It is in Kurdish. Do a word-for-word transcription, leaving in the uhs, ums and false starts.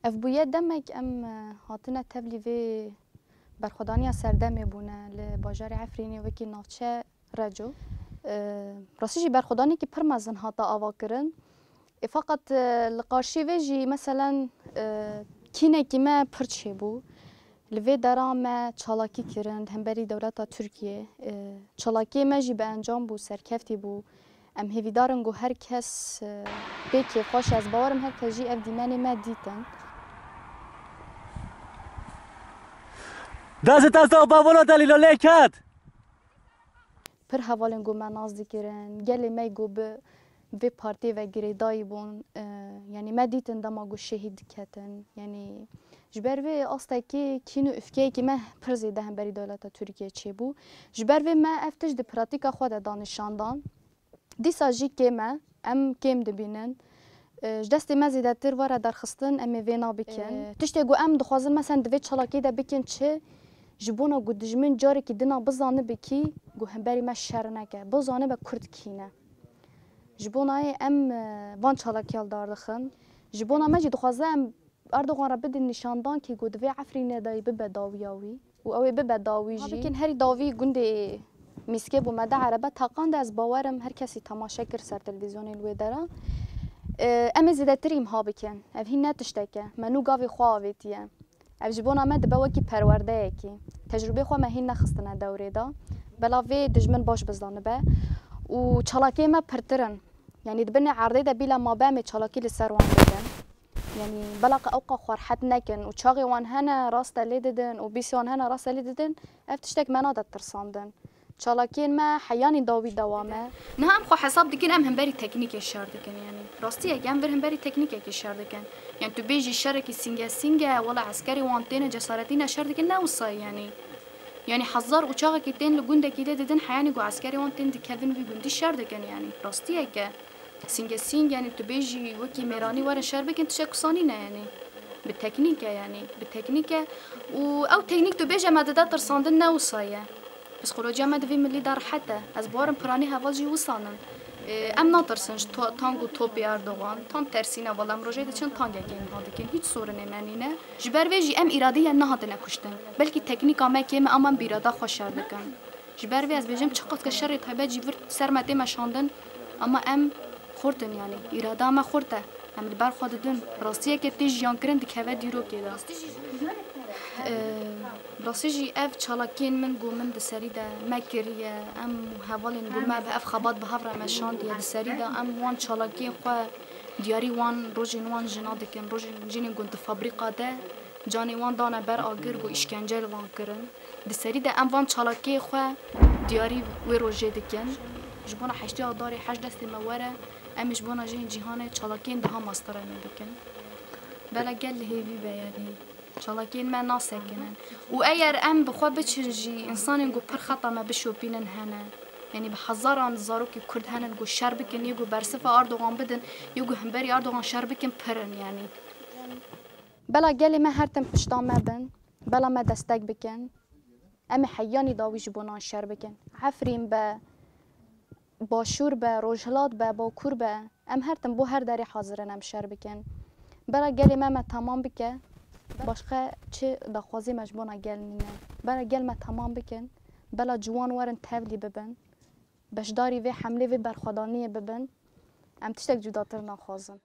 Ev bûye demek em, e, hatine tevlî vê berxwedaniya serdemê bûne li bajarê Efrînê wekî navçe Reco. E, rastî jî berxwedanekî pir mezin hate avakirin. Ê, feqet, e, li qarşî vê jî, meselen, e, kînekî me pir çêbû. Li vê dera me çalakî kirin, li hemberî dewleta Tirkiyê. E, çalakiyê me jî bi encam bû, serkeftî bû. Em hêvîdar in ku her kes, e, bê kêfxweş e. Ez bawer im her kes jî ev dîmenê me dîtin. Dazê testa û bavolo delîlo lê ket. Pir hevalên ku me nas dikirin, gelê me ku bi vê partiyê ve girêdayî bûn, e, yanî me dîtin dema ku şehîd diketin. Yanî ji ber vê astekî kîn û ufkeyekî me pir zêde hemberî dewleta Tirkiyê çêbû. Ji ber vê me ev tişt di pratîka xwe de da nîşan dan. Dîsa jî kêm e, em kêm dibînin. E, ji destê me zêdetir were derxistin, em ê vê nabikin. E, tiştê ku em dixwazin, meselen, di vê çalakiyê de bikin çi? Ji bona ku dijmin carekî dina bizanibe kî ku hemberî me şer neke, bizanibe Kurd kî ne. Ji bona yê em, e, van çalakiya li dar dixin. Ji bona me jî dixwaze em Erdogan re bidin nîşandankî ku divê Efrînê de bibe dawiya wî û ew ê bibe dawî jî. Bikin herî dawî gundê Mîskê bû me de erebe taqan de ez bawer im her kesî temaşe kir ser televîzyonên wê dera. E, em ê zêdetir îmha bikin. Ev hîn ne tiştek e. Me nû gavê xwe avêtiye. Ev ji bona me dibe wekî perwerdeyekî. Tecrûbê xwe me hîn nexistine dewrê de. Bela vê dijmin baş bizanibe. Û çalakiyê me pirtir in. Yanî di binê erdê de bîle ma be em ê çalakî li ser wan bikin. Yanî bela qe ew qe xwe rehet nekin û çaxê wan hene rast e lê didin û bîsê wan hene rast e lê didin. Ev tiştek me nade tirsandin. Çalakiyên me heyanî dawî dewam e. Niha em xwe hesab dikin, em hemberî teknîkê şer dikin, yanî rastiyek em vir hemberî teknîkekê şer dikin. Yanî tu bêjî şerekî sînge sînge, wela eskerê wan têne cesaretîne şer dikin, ne wisa ye, yanî. Yanî hezar uçaxekî tên li gundekî lê didin, heyanî ku eskerê wan tên dikevin wî gundî şer dikin, yanî rastiyek e. Sînge sîng, yanî tu bêjî wekî mêranî werin şer bikin, tişek wisa nîne, yanî bi teknîk e, yanî bi teknîk e. Û ew teknîk tu bêje me dide tirsandin, ne wisa ye. Psîkolojiya me di vê milî de rehet e. Ez bawer im piranî heval jî wisa nin. Ê, em natirsin ji to-, tank û topê Erdogan. Tam tersîne, wela em rojê diçin tankekê imha dikin. Hîç sorinê me nîne. Ji ber vê jî em îradiyen nehatine kuştin. Belkî teknîka me kêm e, ama em bi îrada xwe şer dikin. Ji ber vê ez bêjim, çiqas ke şerê taybet jî vir ser me tê meşandin, ama em xurt in, yanî îrada me xurt e. Em li ber xwe didin. Rastiyeke tê jiyankirin dikeve dîrokê de. Ee, rastî jî ev çalakiyên min ku min di serî de me kiriye, em hevalên ku me bi ev xebat bi hev re meşandiye di serî de, em wan çalakiyên xwe diyarî wan rojên wan jina dikin, rojên jinên ku di fabrîka de canê wan dane ber agir ku îşkence li wan kirin. Di serî de em van çalakiyê xwe diyarî wê rojê dikin. Ji bona heştê Adarê heşt destê me were, em ê ji bona jinên cîhanê çalakiyên daha mastiremê bikin. Bela gel li hêvî be, yanî çalakiyên me nasekinin. Û eger em bi xwe biçin jî, însanên ku pir xeta me bişopînin hene. Yanî bi hezaran zarokê Kurd henin ku şer bikin, yê ku bersiva Erdogan bidin, yê ku hemberî Erdogan şer bikin, pir in, yanî. Bela gelê me her tim pişta me bin. Bela me destek bikin. Em ê heyanî dawî ji bo nan şer bikin. Efrîn be, Başûr be, Rojhilat be, Bakur be, em her tim bo her derê hazir in em şer bikin. Bela gelê me me temam bike, başqe çi daxwazê me ji bona gel nîne. Bela gel me temam bikin, bela ciwan werin tevlî bibin, beşdarî vê hemlê, vê berxwedaniyê bibin. Em tiştek cudatir naxwazin.